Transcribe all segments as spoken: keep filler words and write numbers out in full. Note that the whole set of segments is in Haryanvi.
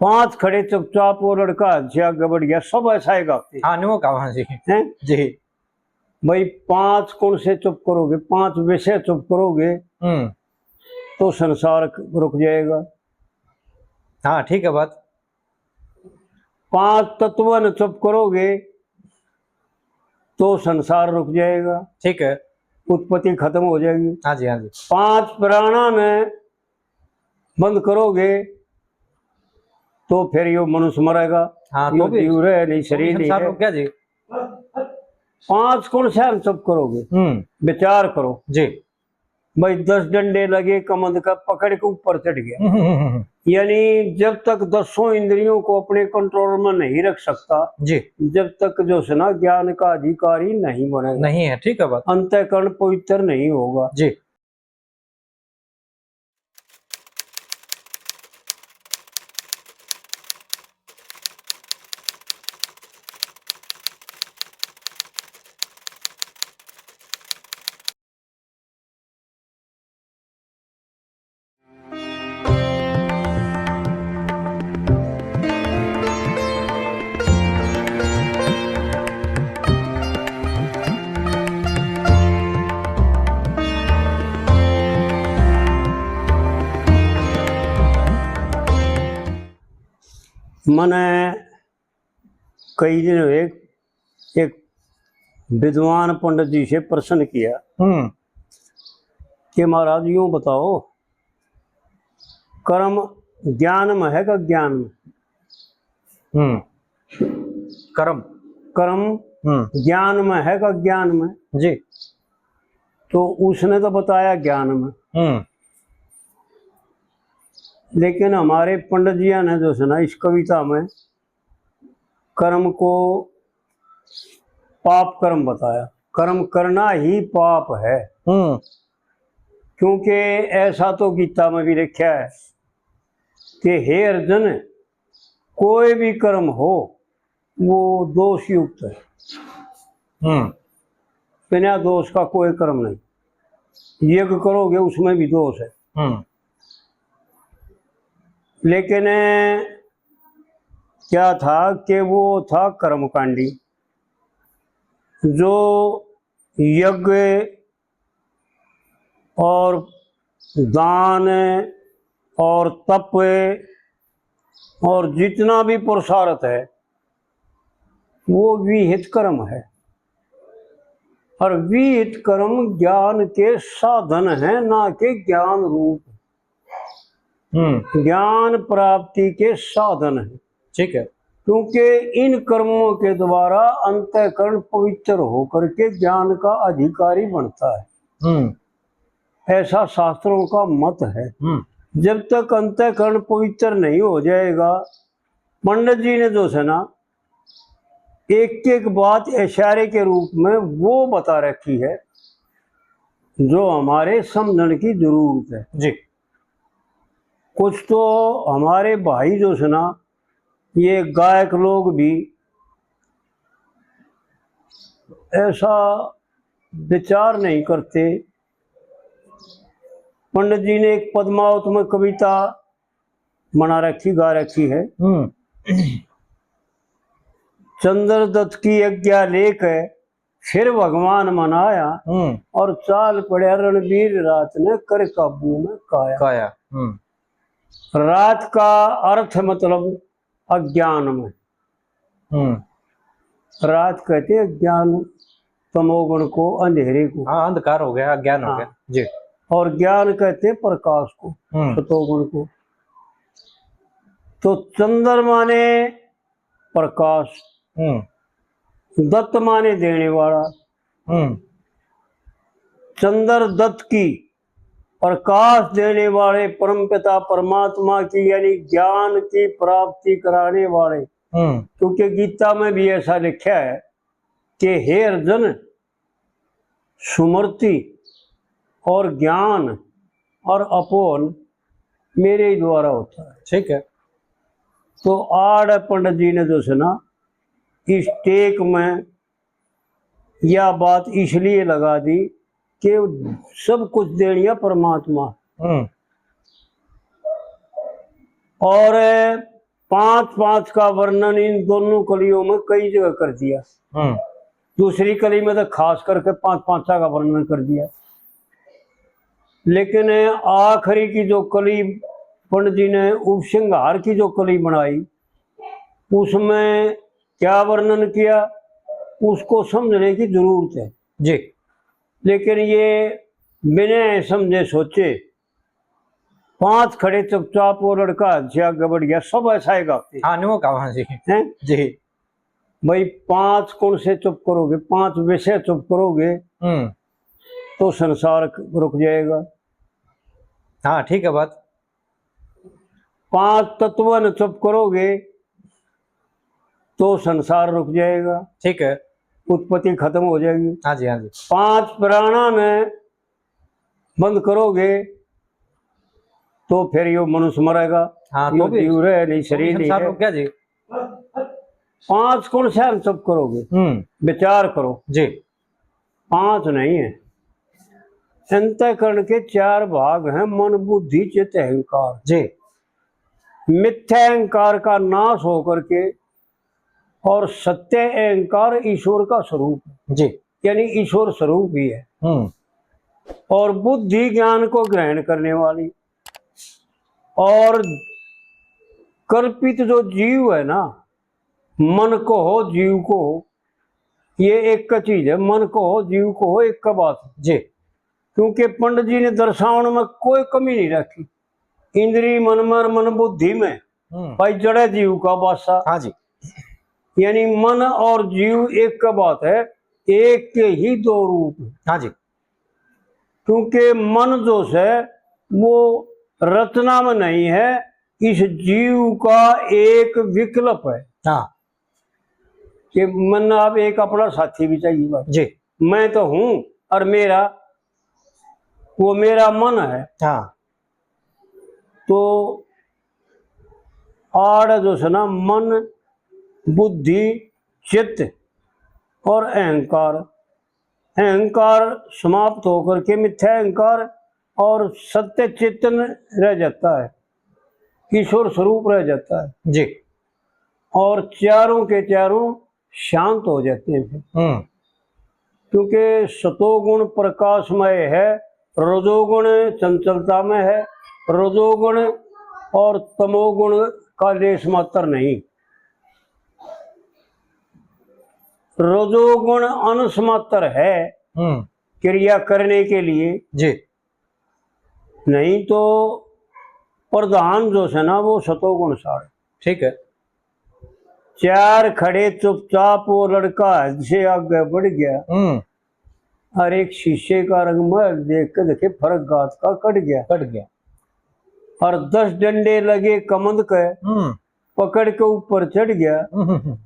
पांच खड़े चुपचाप, वो लड़का हद से आगे बढ़ गया, सब ऐसा ही गाते हैं। हाँ, न्यू कहा, हाँ जी। हैं? जी। भाई, पांच कौन से चुप करोगे, पांच वैसे चुप करोगे, हम्म। तो संसार रुक जाएगा। हाँ, ठीक है बात। पांच तत्व न चुप करोगे, तो संसार रुक जाएगा। ठीक है। उत्पत्ति खत्म हो जाएगी। हाँ जी, हाँ जी। पांच प्राणा ने बंद करोगे, तो फिर यो मनुष्य मरेगा। हाँ, तो यो भी जीव रहे नहीं, शरीर नहीं संसार है। रुक गया जी। पांच कौन से हम चुप करोगे? हम्म। विचार करो जी। भाई, दस डंडे लगे कमंद का, पकड़ के ऊपर चढ़ गया। हम्म, हम्म, हम्म। यानी जब तक दसों इंद्रियों को अपने कंट्रोल में नहीं रख सकता, जी। जब तक जो है ना ज्ञान का अधिकारी नहीं बनेगा, नहीं है, ठीक है बात। अंतःकरण पवित्र नहीं होगा। जी। मने कई दिन हुए, एक विद्वान पंडित जी से प्रश्न किया हम्म। कि महाराज, यूं बताओ, कर्म ज्ञान में है का ज्ञान में? हम्म। कर्म। कर्म हम्म। ज्ञान में है का ज्ञान में? जी। तो उसने तो बताया ज्ञान में। हम्म। लेकिन हमारे पंडित जिया ने जो है ना, इस कविता में कर्म को पाप कर्म बताया। कर्म करना ही पाप है। हम्म। क्योंकि ऐसा तो गीता में भी लिखा है कि हे अर्जुन, कोई भी कर्म हो, वो दोष युक्त है। हम्म। बिना दोष का कोई कर्म नहीं। यज्ञ करोगे, उसमें भी दोष है। हम्म। लेकिन क्या था कि वो था कर्मकांडी, जो यज्ञ और दान और तप और जितना भी पुरुषार्थ है, वो विहित कर्म है। और विहित कर्म ज्ञान के साधन है, ना कि ज्ञान रूप। हम्म। ज्ञान प्राप्ति के साधन है। ठीक है। क्योंकि इन कर्मों के द्वारा अंतःकरण पवित्र होकर के ज्ञान का अधिकारी बनता है। हम्म। ऐसा शास्त्रों का मत है। हम्म। जब तक अंतःकरण पवित्र नहीं हो जाएगा, पंडित जी ने जो है ना, एक एक बात इशारे के रूप में वो बता रखी है जो हमारे समझण की जरूरत है। जी। कुछ तो हमारे भाई जो है ना, ये गायक लोग भी ऐसा विचार नहीं करते। पंडित जी ने एक पद्मावत में कविता बना रखी, गा रखी है। हम्म। चंद्रदत्त की आज्ञा लेके फिर भगवान मनाया हम्म। और चाल पड़या रणबीर रात ने कर काबू में काया। काया। हम्म। रात का अर्थ मतलब अज्ञान में। हम्म। रात कहते हैं अज्ञान, तमोगुण को, अंधेरे को। हाँ, अंधकार हो गया, अज्ञान हो हाँ। गया। जी। और ज्ञान कहते हैं प्रकाश को, हम्म। सतोगुण को। तो चंद्रमा ने प्रकाश, हम्म। दत्त माने देने वाला, हम्म। चंद्र दत्त की प्रकाश देने वाले परमपिता परमात्मा की, यानी ज्ञान की प्राप्ति कराने वाले। हम्म। क्योंकि गीता में भी ऐसा लिखा है कि हे अर्जुन, स्मृति और ज्ञान और अपोहन मेरे ही द्वारा होता है। ठीक है। तो आड़ पंडित जी ने जो है ना, इस टेक में यह बात इसलिए लगा दी कि सब कुछ देनिया परमात्मा। हम्म। और पांच पांच का वर्णन इन दोनों कलियों में कई जगह कर दिया। हम्म। दूसरी कली में तो खास करके पांच पांचा का वर्णन कर दिया, लेकिन आखिरी की जो कली पंडित जी ने उपसंहार की जो कली बनाई, उसमें क्या वर्णन किया, उसको समझने की जरूरत है। जी। लेकिन ये बिना समझे सोचे, पांच खड़े चुपचाप, वो लड़का हद से आगे बढ़ गया, सब ऐसा ही गाते हैं। हाँ, न्यू कहा, हाँ जी। हैं? जी। भाई, पांच कौन से चुप करोगे, पांच विषय चुप करोगे, हम्म। तो संसार रुक जाएगा। हाँ, ठीक है बात। पांच तत्व न चुप करोगे, तो संसार रुक जाएगा। ठीक है। उत्पत्ति खत्म हो जाएगी। हाँ जी, हाँ जी। पांच प्राणा ने बंद करोगे, तो फिर यो मनुष्य मरेगा, हाँ, यो तो भी जीव रहे नहीं, तो भी शरीर नहीं संसार है। रुक गया जी। पांच कौन से हम चुप करोगे? हम्म। विचार करो। जी। पांच नहीं है। अंतःकरण के चार भाग हैं, मन, बुद्धि, चित्त, अहंकार। जी। मिथ्या अहंकार का नाश होकर के और सत्य अहंकार ईश्वर का स्वरूप है। जी। यानी ईश्वर स्वरूप ही है। हम्म। और बुद्धि ज्ञान को ग्रहण करने वाली, और कल्पित जो जीव है ना, मन को हो, जीव को हो, ये एक का चीज है। मन को हो, जीव को हो, एक का बात है। जी। क्योंकि पंडित जी ने दर्शावण में कोई कमी नहीं रखी। इंद्री मन में और मन बुद्धि में, हम्म। भाई, जड़े जीव का बासा। हाँ जी। यानी मन और जीव एक का बात है, एक के ही दो रूप। हाँ जी। क्योंकि मन जो है वो रचना में नहीं है, इस जीव का एक विकल्प है। हाँ। कि मन, आप एक अपना साथी भी चाहिए भाई। जी। मैं तो हूं और मेरा, वो मेरा मन है। हाँ। तो आड़ जो है ना, मन, बुद्धि, चित्त और अहंकार, अहंकार समाप्त होकर के मिथ्या अहंकार और सत्य चेतन रह जाता है, ईश्वर स्वरूप रह जाता है। जी। और चारों के चारों शांत हो जाते हैं। हम्म। क्योंकि सतोगुण प्रकाशमय है, रजोगुण चंचलता में है, रजोगुण और तमोगुण का लेश मात्र नहीं। रजोगुण अंश मात्र है हम्म। क्रिया करने के लिए। जी। नहीं तो प्रधान जो है ना, वो सतोगुण सार। ठीक है। चार खड़े चुपचाप, वो लड़का हद से आगे बढ़ गया। हम्म। और एक शीशे का रंग महल देख के देखे, फर्क गात का कट गया। कट गया। और दस डंडे लगे कमंद के, हम्म। पकड़ के ऊपर चढ़ गया। हम्म, हम्म, हम्म।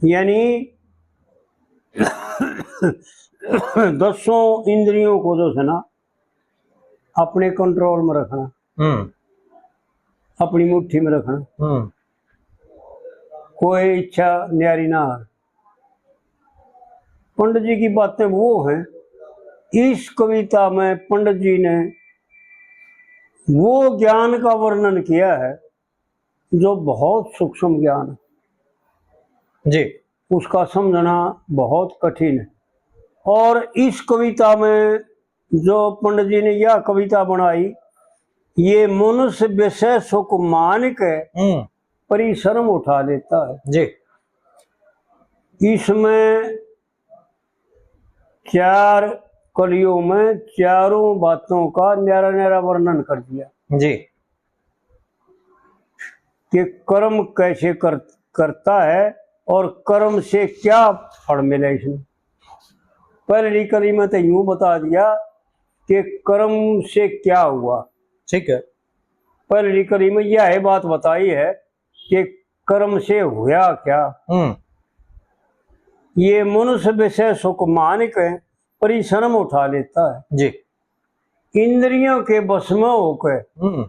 यानी दसों इंद्रियों को जो है ना, अपने कंट्रोल में रखना, हम्म। अपनी मुट्ठी में रखना, हम्म। कोई इच्छा न्यारी ना हो। पंडित जी की बातें वो हैं, इस कविता में पंडित जी ने वो ज्ञान का वर्णन किया है जो बहुत सूक्ष्म ज्ञान है। जी। उसका समझना बहुत कठिन है। और इस कविता में जो पंडित जी ने यह कविता बनाई, ये मनुष्य विषय सुख मानिक हम्म। परिश्रम उठा लेता है। जी। इसमें चार कलियों में चारों बातों का न्यारा न्यारा वर्णन कर दिया। जी। कि कर्म कैसे कर, करता है और कर्म से क्या फल मिला इसने। पहली कली में तो यूं बता दिया कि कर्म से क्या हुआ। ठीक है। पहली कली में यह बात बताई है कि कर्म से हुआ क्या। हम्म। ये मनुष्य विषय सुख मानिक परिश्रम उठा लेता है। जी। इंद्रियों के बस में होकर हम्म।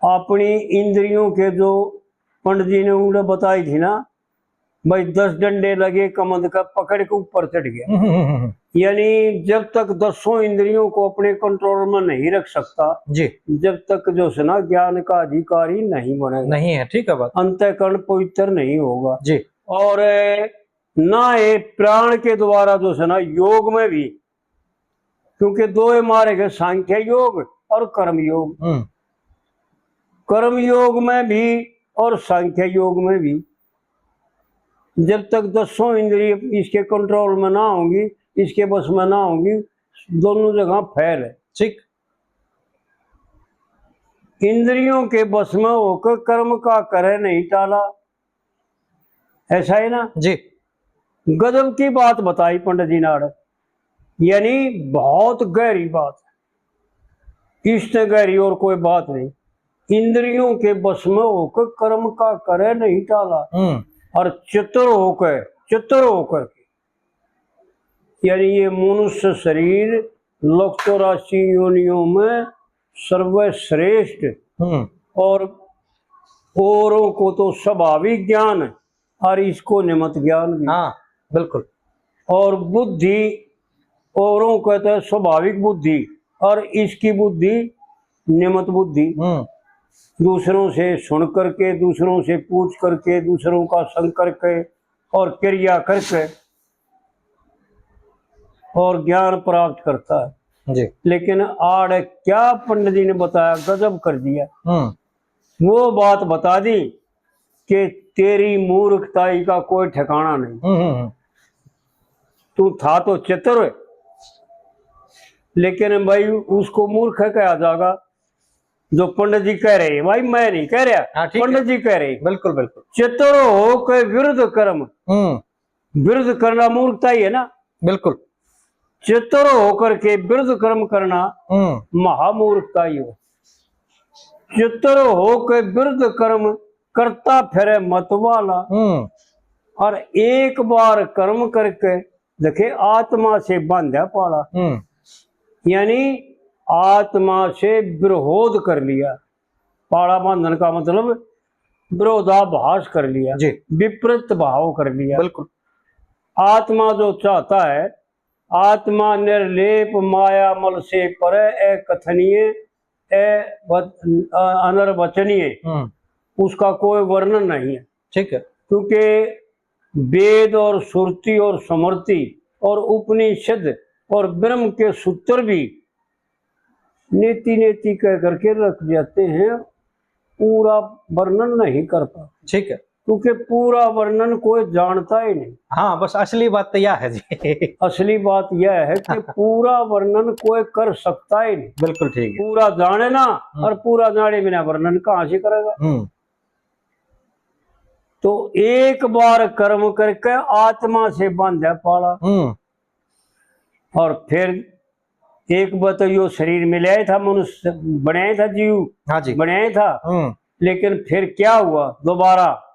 अपनी इंद्रियों के, जो पंडित जी ने उंगली बताई थी ना, भाई, दस डंडे लगे कमंद का, पकड़ के ऊपर चढ़ गया। हम्म, हम्म, हम्म। यानी जब तक दसों इंद्रियों को अपने कंट्रोल में नहीं रख सकता, जी। जब तक जो है ना ज्ञान का अधिकारी नहीं बनेगा, नहीं है, ठीक है बात। अंतःकरण पवित्र नहीं होगा। जी। और ना ये प्राण के द्वारा जो है ना योग में भी, क्योंकि दो ये मारे गए, सांख्य योग और कर्म योग। हम्म। कर्म योग में भी और सांख्य योग में भी जब तक दसों इंद्रिय इसके कंट्रोल में ना होंगी, इसके बस में ना होंगी, दोनों जगह फेल है। ठीक। इंद्रियों के बस में होकर कर्म का करे नहीं टाला, ऐसा है ना जी। गजब की बात बताई पंडित जी नाड़, यानी बहुत गहरी बात, इससे गहरी और कोई बात नहीं। इंद्रियों के बस में होकर कर्म का करे नहीं टाला, हम्म। और चतुर होकर, चतुर होकर के, यानी ये मनुष्य शरीर लौह चौरासी योनियों में सर्वश्रेष्ठ, हम्म। और औरों को तो स्वाभाविक ज्ञान और इसको निमित्त ज्ञान भी। हाँ, बिल्कुल। और बुद्धि, औरों को तो स्वाभाविक बुद्धि और इसकी बुद्धि निमित्त बुद्धि। हम्म। दूसरों से सुन करके, दूसरों से पूछ करके, दूसरों का संग करके और क्रिया करके और ज्ञान प्राप्त करता है। जी। लेकिन आड़ क्या पंडित जी ने बताया, गजब कर दिया। हम्म। वो बात बता दी कि तेरी मूर्खताई का कोई ठिकाना नहीं। हम्म, हम्म, हम्म। तू था तो चतुर, लेकिन भाई उसको मूर्ख कहा जाएगा जो पंडित जी कह रहे हैं। भाई मैं नहीं कह रहा, हाँ, ठीक है। पंडित जी कह रहे हैं। बिल्कुल, बिल्कुल। चतुर हो के विरुद्ध कर्म, हम्म। विरुद्ध करना मूर्खता ही है ना। बिल्कुल। चतुर होकर के विरुद्ध कर्म करना, हम्म। महामूर्खता ही हो। चतुर होकर विरुद्ध कर्म करता फिरे मत वाला। हम्म। और एक बार कर्म करके देखे आत्मा से बांधा पाला। हम्म। यानी आत्मा से विरोध कर लिया। पाला बांधन का मतलब विरोधाभास कर लिया, जी। विपरीत भाव कर लिया। बिल्कुल। आत्मा जो चाहता है, आत्मा निर्लेप माया मल से परे, अकथनीय, अवत-, अ-, अनर्वचनीय, हम्म। उसका कोई वर्णन नहीं है। ठीक है। क्योंकि वेद और श्रुति और स्मृति और उपनिषद और ब्रह्म के सूत्र भी नेति नेति कह करके रख जाते हैं, पूरा वर्णन नहीं कर पाते। ठीक है। क्योंकि पूरा वर्णन कोई जानता ही नहीं। हाँ, बस असली बात तो यह है जी। असली बात यह है कि पूरा वर्णन कोई कर सकता ही नहीं। बिल्कुल ठीक है। पूरा जाने ना, हम्म। और पूरा जाने बिना वर्णन कहाँ से करेगा? हम्म। तो एक बार कर्म करके आत्मा से बांधा पाला। हम्म। और फिर एक बार तो यो शरीर मिलाया था, मनुष्य बनाया था, जीव हाँ जी। बनाया था। हम्म। लेकिन फिर क्या हुआ, दोबारा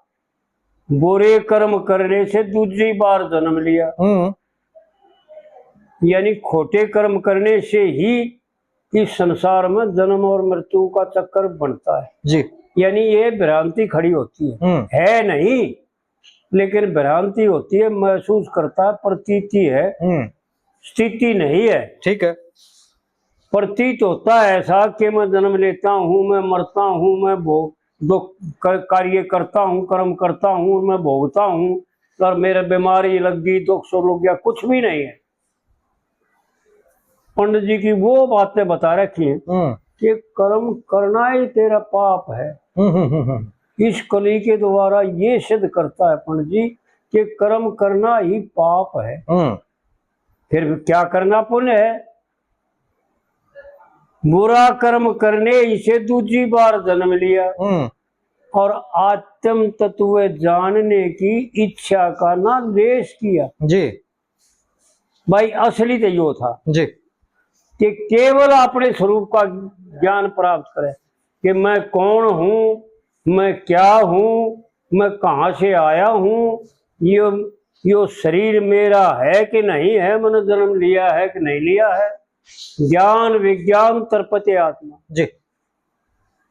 बुरे कर्म करने से दूसरी बार जन्म लिया। हम्म। यानी खोटे कर्म करने से ही इस संसार में जन्म और मृत्यु का चक्कर बनता है। जी। यानी ये भ्रांति खड़ी होती है। हम्म। है नहीं, लेकिन भ्रांति होती है, महसूस करता है, प्रतीति है, हम्म। स्थिति नहीं है। ठीक है। प्रतीत होता है ऐसा कि मैं जन्म लेता हूँ, मैं मरता हूँ, मैं भोग, दो क-, कार्य करता हूँ, कर्म करता हूँ, मैं भोगता हूँ, और मेरे बीमारी लग गई, दुख सुख लग गया, कुछ भी नहीं है। पंडित जी की वो बातें बता रखी हैं हम्म। कि कर्म करना ही तेरा पाप है। हम्म, हम्म, हम्म, हम्म। इस कली के द्वारा ये सिद्ध करता है पंडित जी कि कर्म करना ही पाप है। हम्म। फिर क्या करना पुण्य है? बुरा कर्म करने से दूसरी बार जन्म लिया हम्म। और आत्म तत्व जानने की इच्छा का ना लेश किया। जी। भाई, असली तो यो था जी। कि केवल अपने स्वरूप का ज्ञान प्राप्त करे कि मैं कौन हूँ, मैं क्या हूँ, मैं कहाँ से आया हूँ, यो, यो शरीर मेरा है कि नहीं है, मैंने जन्म लिया है कि नहीं लिया है। ज्ञान विज्ञान तर्पते आत्मा। जी।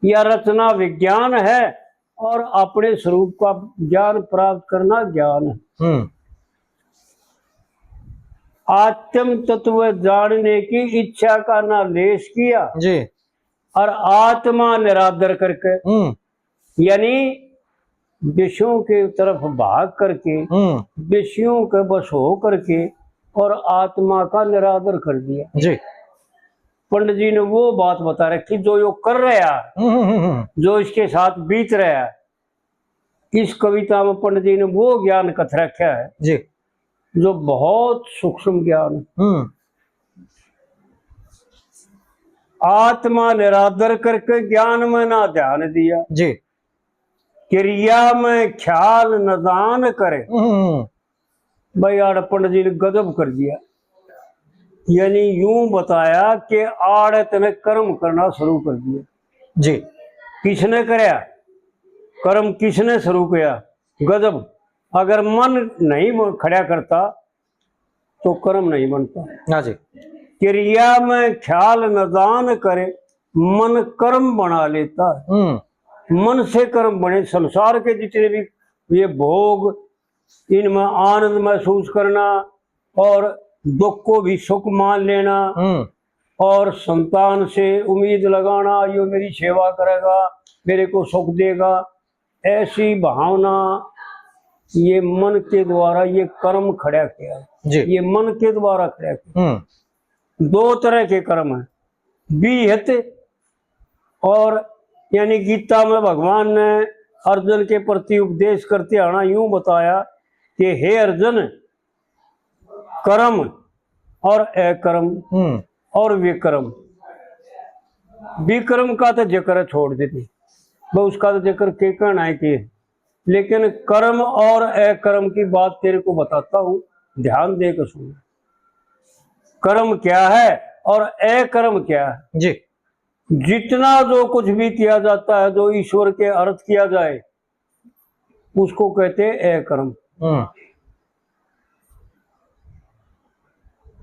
या रचना विज्ञान है और अपने स्वरूप का ज्ञान प्राप्त करना ज्ञान है। हम्म। आत्म तत्व जानने की इच्छा का ना लेश किया। जी। और आत्मा निरादर करके, हम्म। यानी विषयों के तरफ भाग करके, हम्म। विषयों के बस हो करके और आत्मा का निरादर कर दिया। जी। पंडित जी ने वो बात बता रखी, जो यो कर रहा है, हम्म, हम्म, हम्म। जो इसके साथ बीत रहा है, इस कविता में पंडित जी ने वो ज्ञान कथ रखा है जी। जो बहुत सूक्ष्म ज्ञान है। हम्म। आत्मा निरादर करके ज्ञान में ना ध्यान दिया। जी। क्रिया में ख्याल नदान करे। हम्म। भाई, आड़ पंडित जी ने गजब कर दिया। यानी यूं बताया कि आड़ तने कर्म करना शुरू कर दिया। जी। किसने करया? कर्म किसने शुरू किया? गजब। अगर मन नहीं म-, खड़ा करता तो कर्म नहीं बनता। हाँ जी। क्रिया में ख्याल नदान करे, मन कर्म बना लेता है। हम्म। मन से कर्म बने। संसार के जितने भी ये भोग, इनमें आनंद महसूस करना और दुख को भी सुख मान लेना हम्म। और संतान से उम्मीद लगाना, यो मेरी सेवा करेगा, मेरे को सुख देगा, ऐसी भावना ये मन के द्वारा ये कर्म खड़ा किया, जी। ये मन के द्वारा खड़ा किया। हम्म। दो तरह के कर्म हैं, विहित और, यानी गीता में भगवान ने अर्जुन के प्रति उपदेश करते आना यूं बताया कि हे अर्जुन, कर्म और अकर्म हम्म। और विकर्म। विकर्म का तो जिक्र छोड़ देते, वो उसका तो जिक्र के कहना है कि, लेकिन कर्म और अकर्म की बात तेरे को बताता हूँ, ध्यान दे के सुन। कर्म क्या है और अकर्म क्या है? जी। जितना जो कुछ भी किया जाता है, जो ईश्वर के अर्थ किया जाए, उसको कहते हैं अकर्म। हम्म।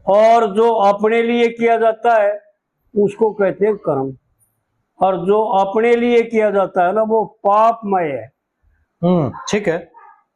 और जो अपने लिए किया जाता है, उसको कहते हैं कर्म। और जो अपने लिए किया जाता है ना, वो पापमय है। हम्म, ठीक है।